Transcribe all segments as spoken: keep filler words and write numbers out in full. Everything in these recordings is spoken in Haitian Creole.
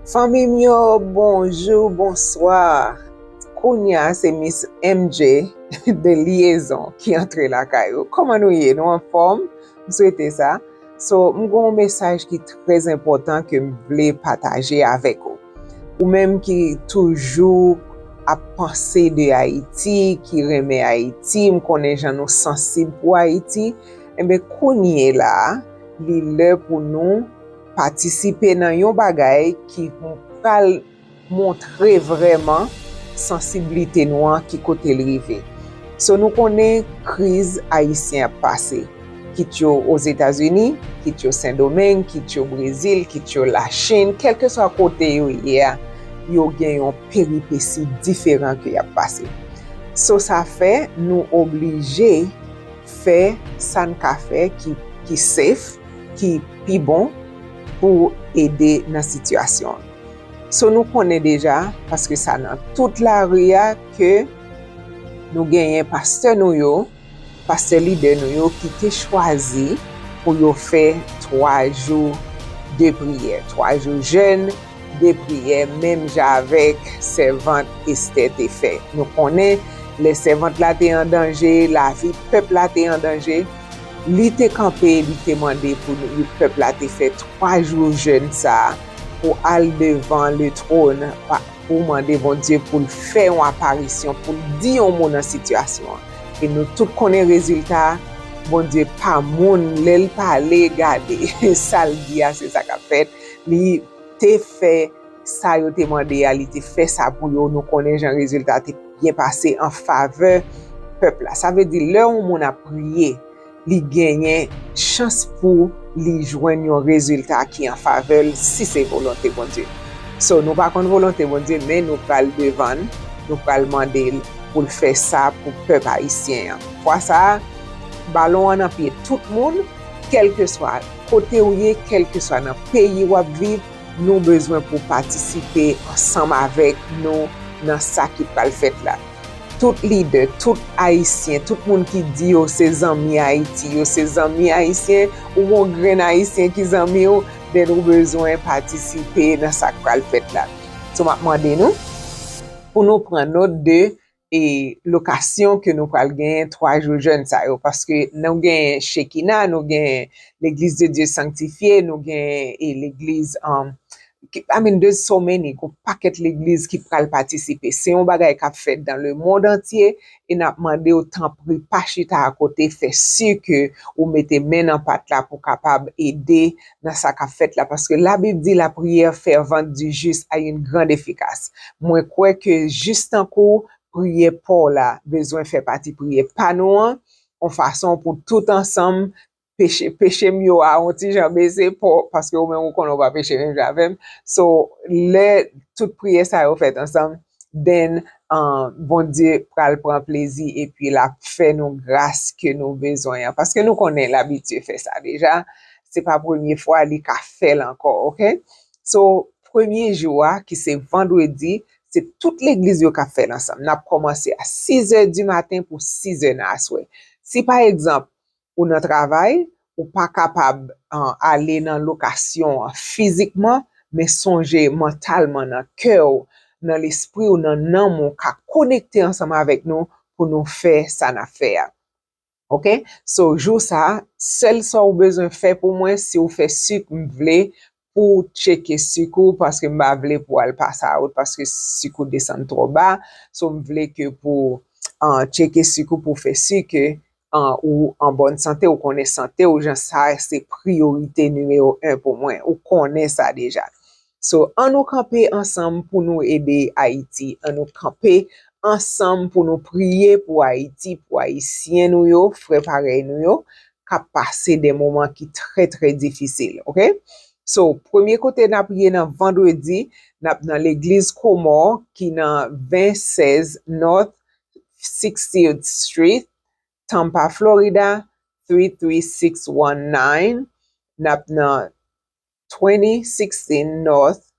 Fanmi m yo, bonjou, bonswa. Kounye a se Miss M J de Liyezon ki antre lakay ou. Kòman nou ye? Nou anfòm? M swete sa. So, m gen yon mesaj ki trè enpòtan ke m vle pataje avèk ou. Ou menm ki toujou ap panse de Ayiti, ki renmen Ayiti, m konnen jan nou sansib pou Ayiti, enben kounye la, li lè pou nou patisipe nan yon bagay ki pral montre vrèman sansiblite nou an ki kote l rive. So, nou konnen kriz ayisyen ap pase, kit yo Ozetazini, kit yo Sendomeng, kit yo Brezil, kit yo Lachin, kèlkeswa kote yo ye a, yo gen yon peripesi diferan ke y ap pase. So, sa fè nou oblije fè sa n ka fè ki, ki safe, ki pi bon pou ede nan sitiyasyon an. So, nou konnen deja, paske sa nan tout lari a, ke nou genyen pastè nou yo, pastè lidè nou yo ki te chwazi pou yo fè twa jou de priyè, twa jou jèn, de priyè, menm jan avèk sèvant Estè te fè. Nou konnen, lè sèvant la te an danje, lavi pèp la te an danje, li te kanpe, li te mande pou nou, pèp la te fè twa jou jèn sa a pou al devan le tròn, pa, pou mande Bondye pou l fè yon aparisyon, pou l di yon mo nan sitiyasyon an. E nou tout konnen rezilta a, Bondye pa moun, lè l pale, gade, sa l di a, se sa k ap fèt. Li te fè sa yo te mande a, li te fè sa pou yo. Nou konnen jan rezilta te byen pase an favè pèp la. Sa vle di, lè yon moun ap priye, li genyen chans pou li jwenn yon rezilta ki an favè l, si se volonte Bondye. So, nou pa konn volonte Bondye, men nou pral devan l, nou pral mande l pou l fè sa pou pèp ayisyen an. Fwa sa a, balon an nan pye tout moun, kèlkeswa kote w ye, kèlkeswa nan peyi w ap viv, nou bezwen pou patisipe ansanm avèk nou nan sa ki pral fèt la. Tout lidè, tout Ayisyen, tout moun ki di yo se zanmi Ayiti, yo se zanmi Ayisyen, ou gon grenn Ayisyen ki zanmi w, then ou bezwen patisipe nan sa k pral fèt la. So, m ap mande nou pou nou pran nòt de e lokasyon ke nou pral genyen twa jou jèn sa yo, paske nou genyen Shekina, nou genyen Legliz de Dye Sanktifye, nou genyen e legliz, um, ki, I mean, there's so many, gon pakèt legliz ki pral patisipe. Se yon bagay k ap fèt dans le monde entier, e n ap mande w, tanpri, pa chita akote, fè si ke ou mete men nan pat la pou kapab ede nan sa k ap fèt la, paske Labib di, la prière fervente du juste a une grande efficace. Mwen kwè ke jis tankou priyè pa w la bezwen fè pati priyè pa nou an, yon fason pou tout ansanm peche, peche m yo a yon ti jan bese, pa w, paske ou menm ou konnen w pa peche menm jan avè m. So, lè tout priyè sa yo fèt ansanm, then, uh, Bondye pral pran plezi epi l ap fè nou gras ke nou bezwen an. Paske nou konnen l abitye fè sa deja. Se pa premye fwa li ka fè l ankò, oke? So, premye jou a, ki se vandredi, se tout legliz yo k ap fè l ansanm. N ap kòmanse a sizè di maten pou sizè nan aswè. Si, pa egzanp, ou nan travay, ou pa kapab, uh, ale nan lokasyon an fizikman, men sonje mantalman, nan kè w, nan lespri w, nan nanm ou, ka konekte ansanm avèk nou pou nou fè sa n ap fè a. Oke? So, jou sa a, sèl sa w bezwen fè pou mwen, si w fè sik, m vle pou w tcheke sik ou, paske m pa vle pou w al pase a wout, paske sik ou desann twò ba. So, m vle ke pou, uh, tcheke sik ou, pou w fè si ke, uh, ou an bòn sante, ou konnen sante w, jan sa se priyorite nimewo en pou mwen. Ou konnen sa deja. So, ann nou kanpe ansanm pou nou ede Ayiti. Ann nou kanpe ansanm pou nou priye pou Ayiti, pou Ayisyen nou yo, frè parèy nou yo, k ap pase de moman ki trè, trè difisil, oke? So, premye kote n ap priye nan vandredi, n ap nan legliz Komò ki nan ven sèz North sixtieth Street, Tampa, Florida, three three six one nine. N ap nan twenty sixteen North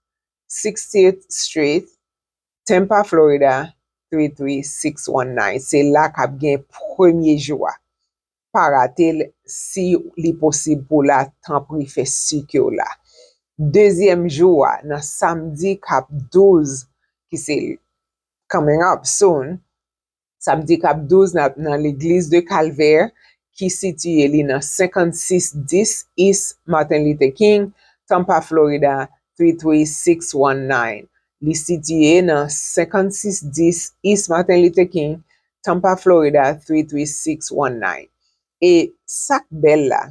sixtieth Street, Tampa, Florida, three three six one nine. Se la k ap gen premye jou a. Pa rate l, si li posib pou w la, tanpri fè si ke w la. dezyèm jou a, nan samdi k ap douz, ki se coming up soon, samdi k ap douz nan, nan legliz de Calvaire, ki sitiye li nan senkannsis dis East Martin Luther King, Tampa, Florida, three three six one nine. Li sitiye nan senkannsis dis East Martin Luther King, Tampa, Florida, three three six one nine. E sa k bèl la,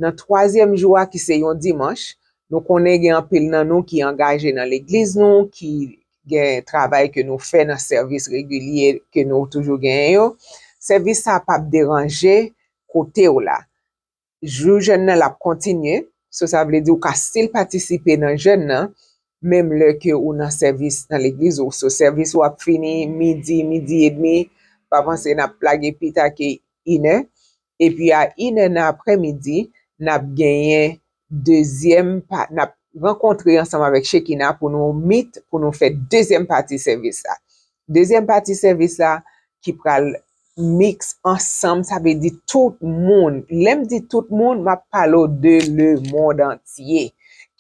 nan twazyèm jou a, ki se yon dimanch, nou konnen gen anpil nan nou ki angaje nan legliz nou, ki gen travay ke nou fè nan sèvis regilye ke nou toujou genyen yo. Sèvis sa p ap deranje kote w la. Jou jèn nan l ap kontinye, so sa vle di ou ka still patisipe nan jèn nan, menm lè ke ou nan sèvis nan legliz ou. So sèvis ou ap fini midi, midi edmi, pa panse n ap lage pita ke inè. Epi a inè nan aprèmidi, n ap genyen dezyèm pa, n ap rankontre ansanm avèk Shekina pou nou meet, pou nou fè dezyèm pati sèvis la. Dezyèm pati sèvis la ki pral mix ansanm, sa vle di tout moun. Lè m di tout moun, m ap pale w de le monde entier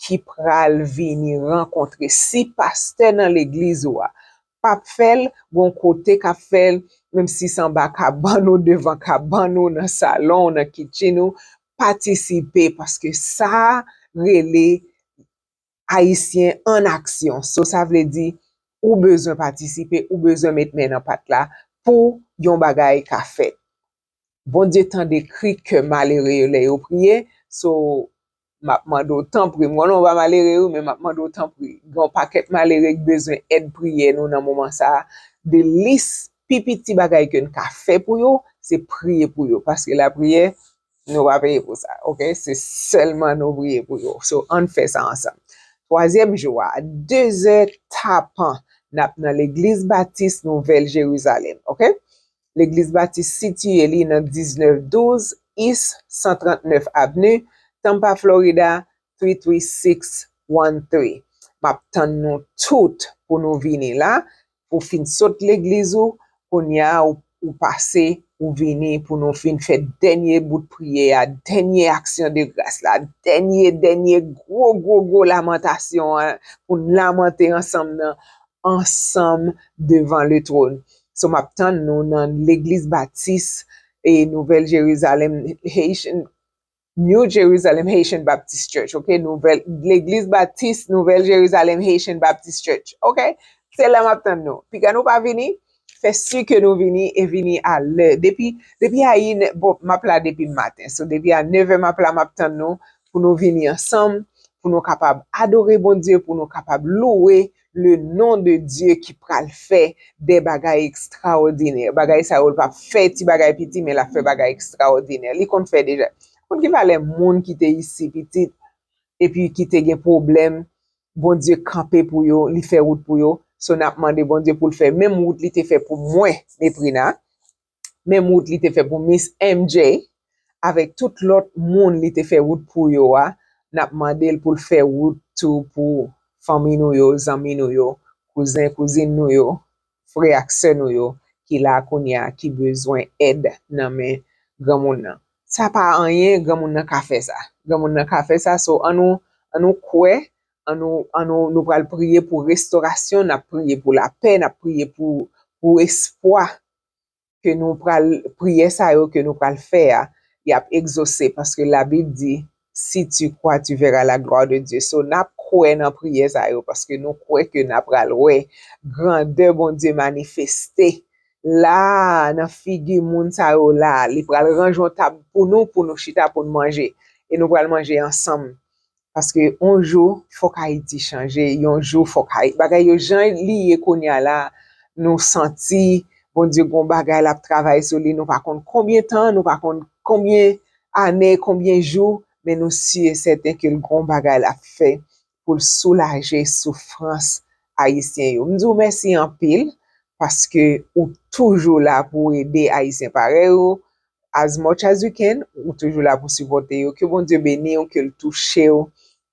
ki pral vini rankontre. Si pastè nan legliz ou a p ap fè l, gon kote k ap fè l, menm si se anba kabann ou, devan kabann ou, nan salon w, nan kitchen ou, patisipe, paske sa rele Ayisyen an aksyon. So, sa vle di, ou bezwen patisipe, ou bezwen met men nan pat la pou yon bagay ka fèt. Bondye tande kri kè malere yo lè yo priye. So, m ap mande w tanpri, m konnen w pa malere wi, men m ap mande w tanpri. Gen yon pakèt malere ki bezwen èd priyè nou nan moman sa a. The least pi piti bagay ke n ka fè pou yo, se priye pou yo. Paske lapriyè, nou pa peye pou sa, oke? Se sèlman nou priye pou yo. So, ann fè sa ansanm. Twazyèm jou a, dezè tapan, n ap nan Legliz Batis Nouvèl Jerizalèm, oke? Legliz Batis sitiye li nan diznèf douz East san trannèf Avenue, Tampa, Florida, three three six one three. M ap tann nou tout pou nou vini la, pou fin sot legliz ou, kounye a ou, ou pase, ou vini pou nou fin fè dènye bout priyè a, dènye aksyon de gras la, dènye, dènye gwo, gwo, gwo lamantasyon an, pou n lamante ansanm nan, ansanm devan le trône. So, m ap tann nou nan Legliz Batis e Nouvèl Jerizalèm Haitian, New Jerusalem Haitian Baptist Church, oke? Nouvèl, Legliz Batis Nouvèl Jerizalèm Haitian Baptist Church, oke? Se la m ap tann nou. Piga nou pa vini, fè si ke nou vini e vini a lè. Depi, depi a inè, bon, m ap la depi maten. So, depi a nevè m ap la, m ap tann nou pou nou vini ansanm, pou nou kapab adore Bondye, pou nou kapab louwe le nom de Dieu ki pral fè de bagay ekstraòdinè. Bagay sa yo, l p ap fè ti bagay piti, men l ap fè bagay ekstraòdinè. Li konn fè deja. Konn ki valè moun ki te isi pitit, epi ki te gen pwoblèm, Bondye kanpe pou yo, li fè wout pou yo. So, n ap mande Bondye pou l fè menm wout li te fè pou mwen, Neprina, menm wout li te fè pou Miss M J, avèk tout lòt moun li te fè wout pou yo a, n ap mande l pou l fè wout tou pou fanmi nou yo, zanmi nou yo, kouzen, kouzin nou yo, frè ak sè nou yo, ki la kounye a, ki bezwen èd nan men granmoun nan. Sa pa anyen, granmoun nan ka fè sa. Granmoun nan ka fè sa, so ann nou, ann nou kwè, ann nou, ann nou, nou pral priye pou restorasyon, n ap priye pou lapè, n ap priye pou, pou espwa ke nou pral, priyè sa yo ke nou pral fè a, y ap egzose, paske Labib di, si tu crois, tu verras la gloire de Dieu. So, n ap kwè nan priyè sa yo, paske nou kwè ke n ap pral wè grandè Bondye manifeste la, nan figi moun sa yo la. Li pral ranje yon tab pou nou, pou nou chita, pou n manje. E nou pral manje ansanm. Paske yon jou, fòk Ayiti chanje. Yon jou, fòk Ayiti. Bagay yo jan li ye kounye a la, nou santi Bondye gon bagay l ap travay sou li. Nou pa konn konbyen tan, nou pa konn konbyen ane, konbyen jou, men nou si e sèten ke l gon bagay l ap fè pou l soulaje soufrans Ayisyen yo. M di w mèsi anpil, paske ou toujou la pou ede Ayisyen parèy ou, as much as you can, ou toujou la pou sipòte yo. Ke Bondye beni w, ke l touche w,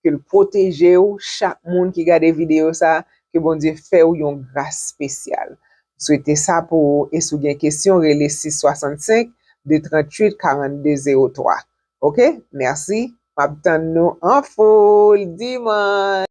ke l pwoteje w. Chak moun ki gade videyo sa, ke Bondye fè w yon gras espesyal. M swete sa pou ou, e si w gen kesyon, rele sis swasannsenk, de tranntuit, karannde, zewo twa. Oke? Mèsi. M ap tann nou an foul dimanch.